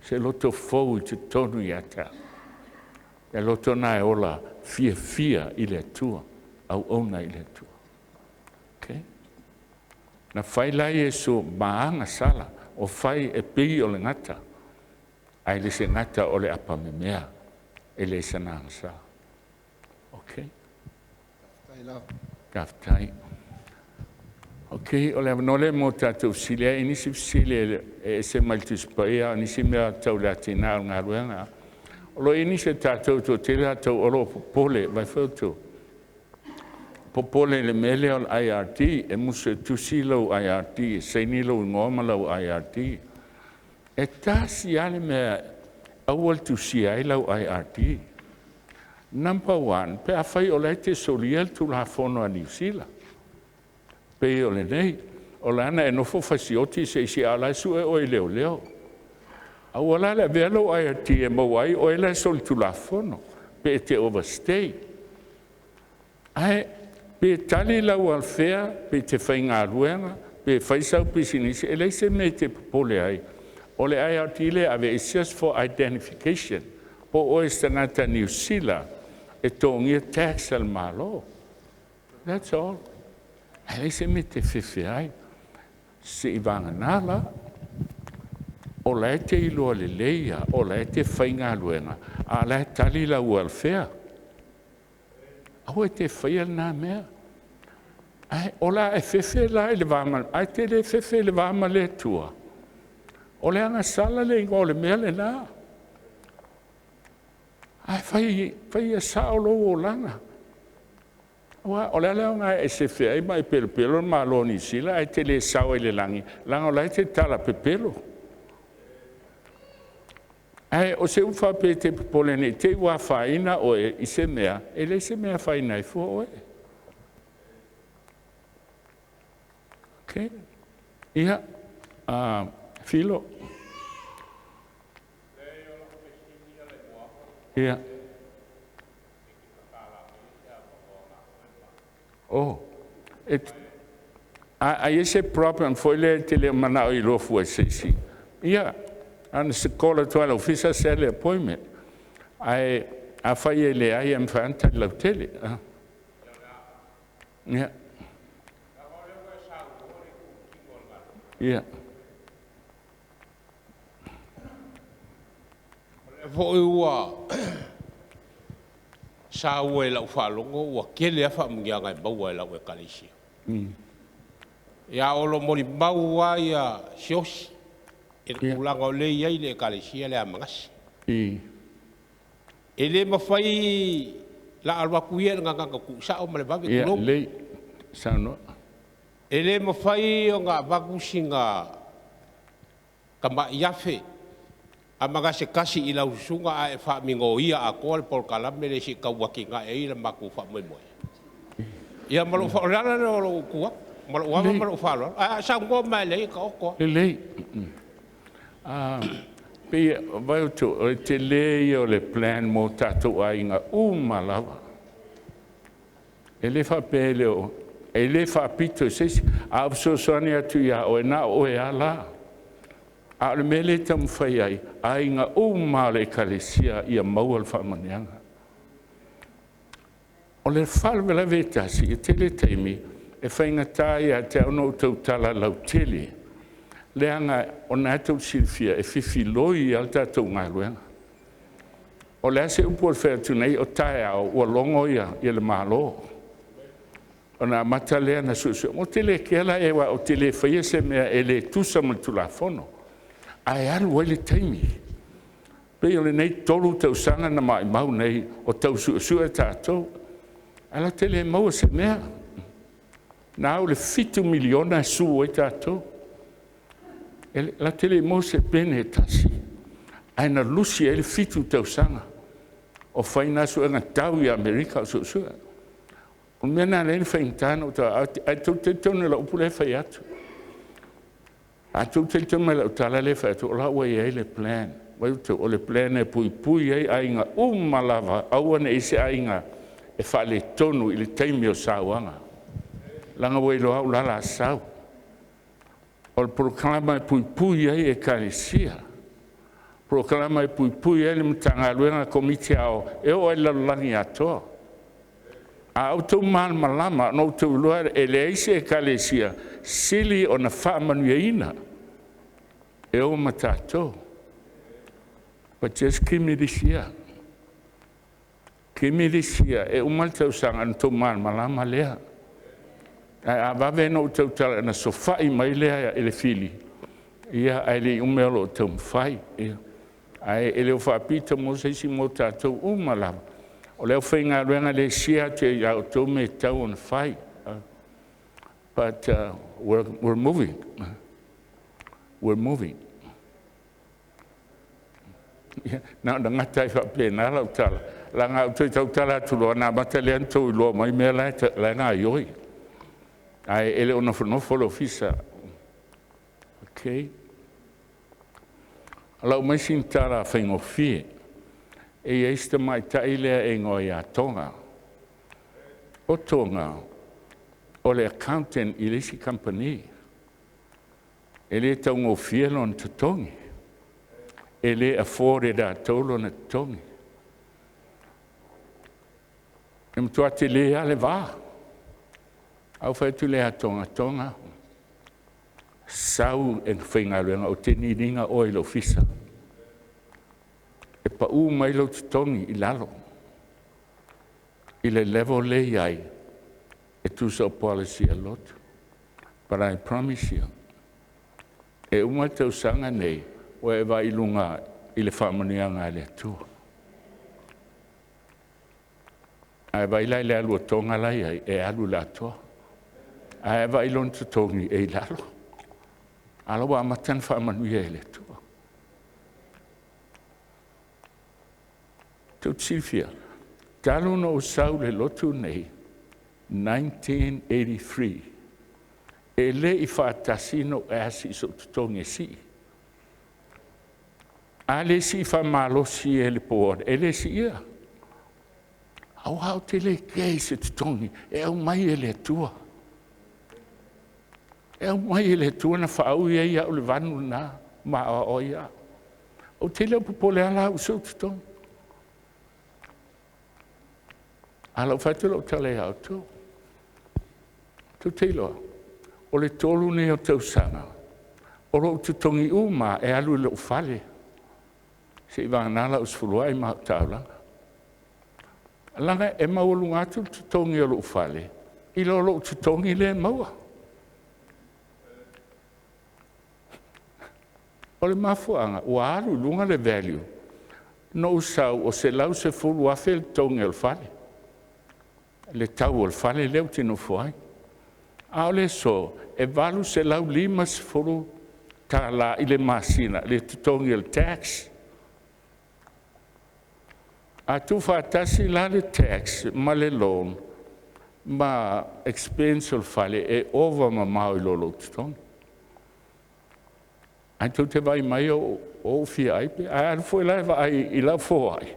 se loto fou i totonu ia te au.” O le loto lena e ola fiafia i le Atua, auauna i le Atua. Ok. Na fai la Iesu ma agasala, ua fai e pei o le gata, ae le o se gata, o le apamemea, e le o sana agasala. Ok. Faafetai. Ok, o le avanoa lenei mo tatou fesili. E i ai nisi fesili e ese mai le Tusi Paia, a o nisi mea tau le atinae o le galuega. O lo o i ai nisi o tatou e toatele tatou o lo o popole, vaai foi outou, popole i le mea lea o le IRD, e musu e tusi lou IRD, e saini lou igoa ma lau IRD. E tasi lava le mea, aua le tusia ai lau IRD. Number one, pe afai o la e te solia le Tulafono a Niu Sila, pei o lenei, o la na e nofo fasioti se isi a o la e sue oe e leoleo. Aua la le avea lou IRD e maua ai oe la e solitulafono pe e te overstay. Ae pe tali lau welfare pe te faigaluega pe fai sau pisinisi, e leai se mea e te popole ai. O le IRD lea e ave it's just for identification po o oe o se tagata Niu Sila e totogia tax a le Malo. That's all. Ae leai se mea e te fefe ai, seivagana la o la e te iloa lelei lava o la e te faigaluega a o la e tali lau welfare. Aua e te faia lena mea. Ae o le a e fefe la i le va ma… ae te le fefe i le va ma le Atua. O le agasala le igoa o le mea lena. Ae fai ia sao lou olaga. Aua o le a le aoga e sefe ai ma e pelopelo le Malo o Niu Sila ae te le sao ai i le lagi leaga o la e te talapepelo. Ae o se upu faapea e te popole ne i te i ua afaina oe i se mea, e leai se mea e afaina ai fua oe. Okay. Ia, Filo. Ia. Oh, a i ai se problem foi lea e te le o manao e iloa fua e se isi, ia, na ona call atu lava i le ofisa set le appointment. Ae afai e leai, e mafai lava ona tali lautele. Ia. Ia. O lea foi ua saua i lau faalogo ua tele lava faamanuiaga e maua e lau Ekalesia. Ia, ae o lo o molimau lava Siaosi i le tulaga o lea e i ai le Ekalesia lea a Manase. E le mafai o le a alu atu ia i le gagana tuusao ma le vave, tulou. Ia lelei saunoa. E le mafai ona avatu sina tamai $1,000 a Manase tasi i lau susuga ae e faaminoia atoa le polokalame lea se i tau atinae ai le matou faamoemoe? Ia ma lou faaaloalo. O le ala lea o lou tu atu ma lou ava ma lou faaaloalo. Ae a e saunoa mai lava e leai, e taoto lava. Lelei. Pei, vaai atu, o le tele ia o le plan mo tatou aiga uma lava. E le faapea e le o… e le faapito i se isi. A ou fesoasoani atu ia oe, na o oe lava la. A o le mea lea e taumafai ai, aiga uma lava o le Ekalesia ia maua le faamanuiaga. O le faalavelave e tasi, e tele taimi e faigata ia te au ona ou tautala lautele leaga o lena tou te silafia e fefiloi lava le tatou galuega. O le a se upu e fai atu nei, o taeao ua logo le Malo ona amata lea ona suesue. Ou te le kea la i ai aua ou te le faia se mea e le tusa ma le Tulafono, ae alu ai le taimi. E pei o lenei 3 tausaga na maumau nei o tau suesue tatou, ae latou te le maua se mea. Na au i le $7 miliona e sue ai tatou, latou te le i maua se pene e tasi, ae na lusi ai le 7 tausaga o fai na suega tau i Amerika o suesue. O le mea lena e ala ai ona faigata ona ou tau atu, ae tou te talitonu i lau upu lea e fai atu. A outou talitonu mai i lau tala lea e fai atu, o la ua i ai le plan. O le plan e puipui ai aiga uma lava, aua ne i i ai se aiga e faaletonu i le taimi o sauaga, leaga ua iloa o la o le a sau. O le polokalame e puipui ai Ekalesia, polokalame e puipui ai le Matagaluega a Komiti Aoaoga, e oo lava i le lalolagi atoa. A outou malamalama ona outou iloa lea e leai se Ekalesia e sili ona faamanuiaina e o ma tatou. But just give me this year, give me this year e uma le tausaga ona outou malamalama lea. Ae a vave ona ou tautala ona sofai mai lea e le fili, ae le i uma o lo o taumafai. Ae le o faapito mo se isi, mo tatou uma lava. O le aufaigaluega e le share atu ia outou mea e tatau ona fai, but we're moving, we're moving. Ia, na ona gata ai faapena lau tala, leaga a ou toe tautala atu loa, ona amata lea ona outou iloa mai mea la e gaoioi, ae le o nofonofo le ofisa. Okay. Lau mai sina tala faigofie, e i ai si tamaitai lea e igoa ia Toga. O Toga o le accountant i le isi kamupani. E le taugofie lona totogi, e le afford e latou lona totogi. E matua tele lava le va. Ae ou fai atu lea ia Toga, Toga, sau e faigaluega ou te need ina oe i le ofisa, e pau mai lou totogi i lalo i le level lea e i ai e tusa o policy a le lotu. But I promise you, e uma le tausaga lenei ua e vaai i luga i le faamanuiaga a le Atua. A e vaai la i le alu a Toga la e i ai, e alu i le atoa. Ae a e vaai i lona totogi e i lalo, a o la e ua amata ona faamanuia e le Atua. Tou te silafia, talu ona ou sau i le lotu lenei 1983, e le i faatasi ona ou ask i sou totogi e sii. A le sii faamalosi e le board e le siia, aua ou te le kea i se totogi e aumai e le Atua. E aumai e le Atua na faaui ai au i le vanu lena ma aoao ai au. Ou te le o popole lava la au i sou totogi. Ae o le a ou fai atu lau tala ia outou, tou te iloa, o le 3 lenei o tausaga o lou totogi uma lava e alu i lou fale, seiavagana lau sefuluai ma au taulaga. Leaga e maualuga atu le totogi o lou fale i lo lou totogi lea e maua. O le mafuaaga ua alu i luga le value. Na ou sau e $110,000 le totogi o le fale, le tau o le fale lea ou te nofo ai. A o le aso, e $850 i le masina le totogi o le tax. A tuufaatasi la le tax ma le loan ma expense o le fale, e ova mamao i lo lou totogi. Ae tou te vaai mai o ou fia ai pe… Ae alu foi la e vaai i lau foai,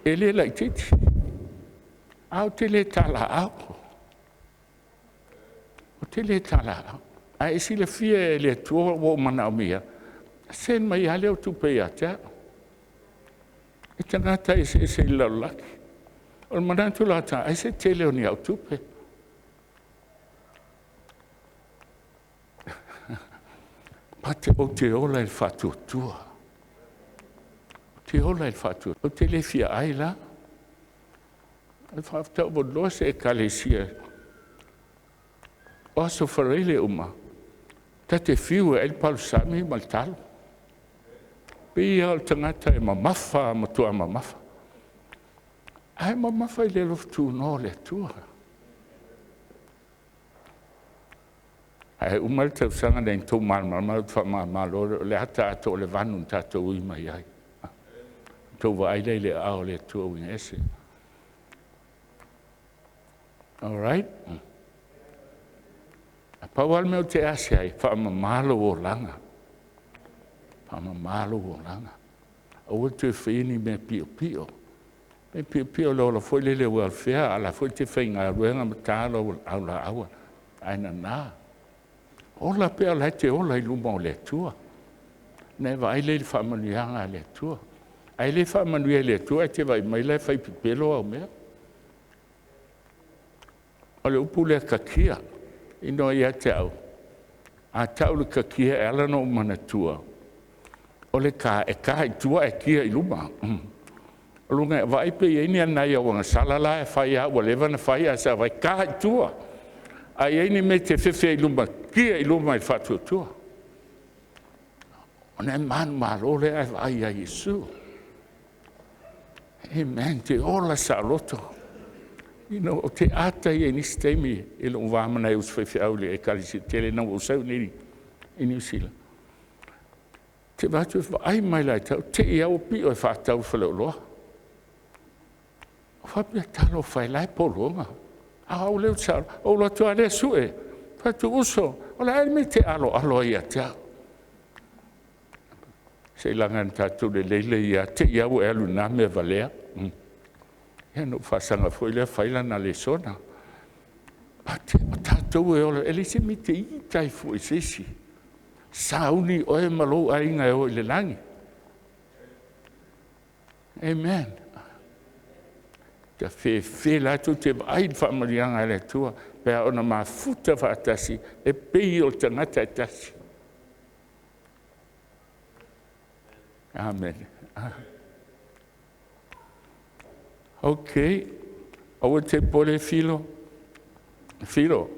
e le laitiiti, ae ou te le talaaao, ou te le talaaao. A e silafia e le Atua ua ou manaomia, ona send mai lava lea o tupe ia te au. E tagata eseese i le lalolagi. O le manatu o la ta, ai se tele o ni au tupe. But ou te ola i le faatuatua, ou te ola i le faatuatua. Ou te le fia ai la. Faatoa ou iloa se Ekalesia, o aso Faraile uma, ta te fiu e ai le palusami ma le talo. E pei lava o le tagata e mamafa, matua mamafa, ae mamafa i le alofa tunoa o le Atua. Ae uma le tausaga lenei na outou malamalama ai, ou te faamalamalama loa lea, o le ata atoa o le vanu na tatou ui mai ai. Ona outou vaai lea i le aao o le Atua uiga ese. Alright. Na pau lava le mea ou te asi ai, faamama lou olaga, faamama lou olaga. Aua le toe faia ni mea piopio, mea piopio o le ola foi lele welfare a o la e foi e te faigaluega ma ta lau aulaau ae nana. Ola pea o la e te ola i luma o le Atua, ona e vaai lea i le faamanuiaga a le Atua. Ae le faamanuia e le Atua ae te vaai mai la e fai pepelo au mea. O le upu lea kakia, ina ia te au, a tau le kakia e ala ona ou manatua, o le ka e ta i tua ae kia i luma. O lona uiga, vaai pe i ai ni nai au agasala la e fai lava ua leva ona fai ae sa vaai, ta i tua. A i ai ni mea e te fefe ai i luma, kia i luma i le faatuatua, ona e manumalo lea ae vaai ia Iesu. Amen. E te ola saoloto. You know, ou te ata ia i nisi taimi i lou va ma nai uso faifeau i le Ekalesia tele ina ua ou sau i inei i Niu Sila, ou te vaai atu e vaai mai lava ia te au, te i lava ua pio e faatau i le faleoloa. Ou faapea, talofa e, o la e pologa, a o au lea ou te saoloto. Ou alu atu lava lea sue, fai atu, uso, o le a le mea e te aloalo ai ia te au? Seiloga na tatou lelei lea ia te i lava ua e alu i lena mea valea. Ia ona ou faasaga foi lea fai lana lesona. O tatou e ola, e leai se mea e te ita ai fua i se isi. Sauni oe ma lou aiga e o i le lagi. Amen. Ta fefe la tou te vaai i le faamanuiaga a le Atua pe a ona mafuta faatasi e pei o tagata e tasi. Amene. Ok, aua te popole Filo, Filo,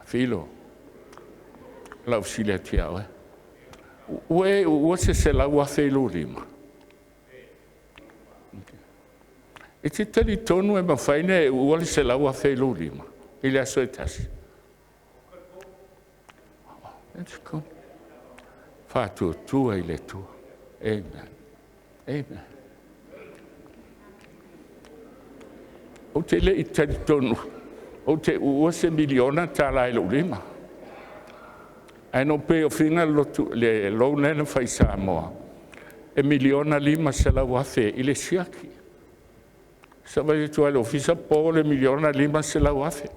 Filo, o lau fesili atu ia oe, ua e uua se $100,000 i lou lima? E te talitonu e mafai ona e uua le $100,000 i lou lima i le aso e tasi? Faatuatua i le Atua. Amen. Amen. Ou te le i talitonu ou te uua se $1miliona i lou lima. Ae na ou pay off ina le loan lea na fai i Samoa e $1,500,000 i le siaki. Savali atu lava i le ofisa po le $1,500,000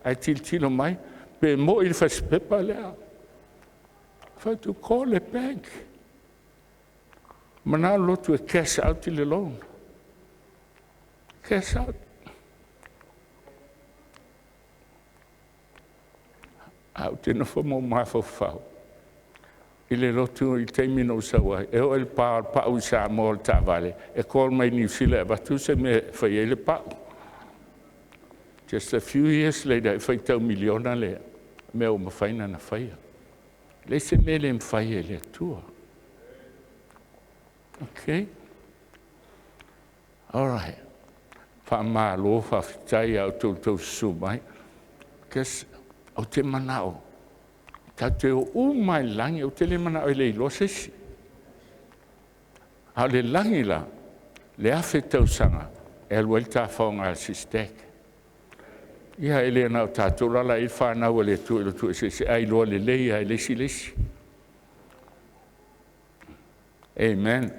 ae tilotilo mai, pe moi le fasipepa lea. Ou fai atu, call le bank. Manao le lotu e cash out le loan, cash out. Ae ou te nofo ma ou mafaufau i le lotu i le taimi na ou sau ai, e oo i le pa o le pau i Samoa o le taavale, e call mai Niu Sila e avatu se mea e fai ai le pau. Just a few years later, e faitau miliona le mea ua mafai ona faia. E leai se mea e le mafai e le Atua. Ok? All right. Faamalo faafetai ia outou i le tou susu mai. Ou te manao tatou te o uma lava i le lagi, ou te le manao e leiloa se isi. A o le lagi la, le 1000 tausaga e alu ai le tafaoga a le SISTech. Ia e le na o tatou la e i ai fanau a le Atua i lotu eseese ae iloa lelei lava e le isi le isi. Amen.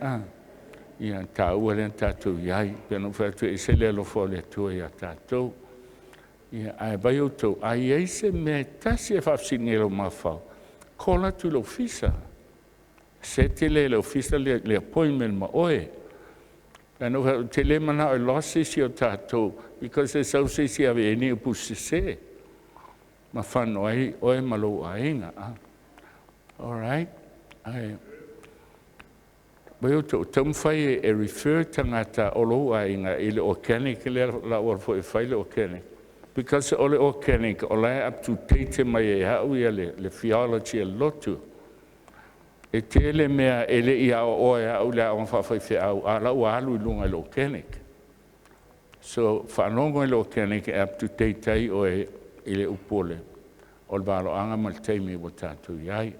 Ia, taua lea ona tatou i ai. Pei ona ou fai atu, e ese le alofa o le Atua ia tatou. Ia, ae vaai outou, a i ai se mea e tasi lava e faafesiligia i lou mafaufau, call atu i le ofisa, sete lea e le ofisa le appointment ma oe. Leaga ou te le manao e lost se isi o tatou because e sau se isi e ave i ai ni upu sese ma fano ai oe ma lou aiga. All right? Ae vai outou, taumafai e refer tagata o lou aiga i le organic lea la ua alu foi e fai le organic, because o le organic o la e up to date mai e au ia le theology a le lotu. E tele mea e le i aoaoa e au i le aoga faafaifeau, a o la ua alu i luga i le organic. So faalogo i le organic e up to date ai oe i le upu o le valoaga ma le taimi ua tatou i ai.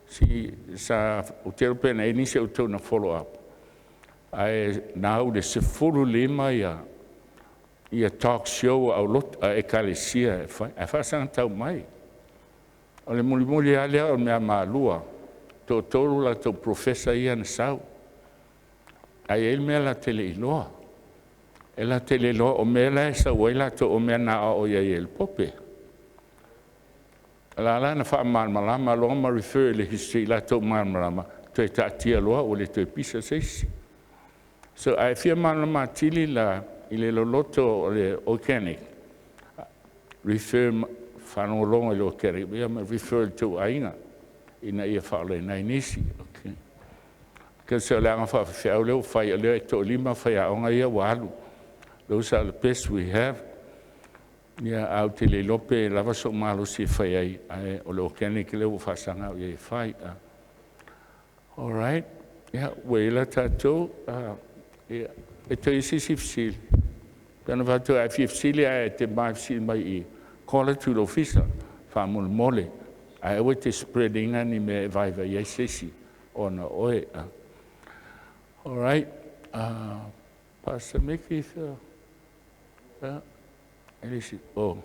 Si sa ou te iloa pe na i ai nisi o outou na follow up, ae na au i le 15 ia talk show a Ekalesia e fai, ae faasaga tau mai. O le mulimuli lava lea o le mea malua, toatolu latou professor ia na sau, ae i ai le mea latou te le i iloa. E latou te le iloa o mea la e sau ai latou o mea na aoao i ai e le Pope. O la e la na faamalamalama loa ma refer i le history latou malamalama, toe taatia loa ua le toe pisa se isi. So a e fia malamalama atili la i le loloto o le organic, refer, faalogologo i le organic ma refer i le tou aiga ina ia faaolaina ai nisi. Okay. Because o le aoga faafeifeau lea ua fai, o lea e toalima faiaoga ia ua alu. Those are the best we have. Ia, ae ou te le iloa pe lava sou malosi e fai ai, ae o le organic lea ua faasaga au i ai e fai. All right. Ia, ua i ai la tatou, ia, e toe i ai se isi fesili? Pe na fai atu a e fia fesili ae e te ma e fesili mai i i, call atu i le ofisa faamolemole, ae aua e te spread ina ni mea e vaivai ai se isi ona o oe. All right. Pastor Mickey, oh.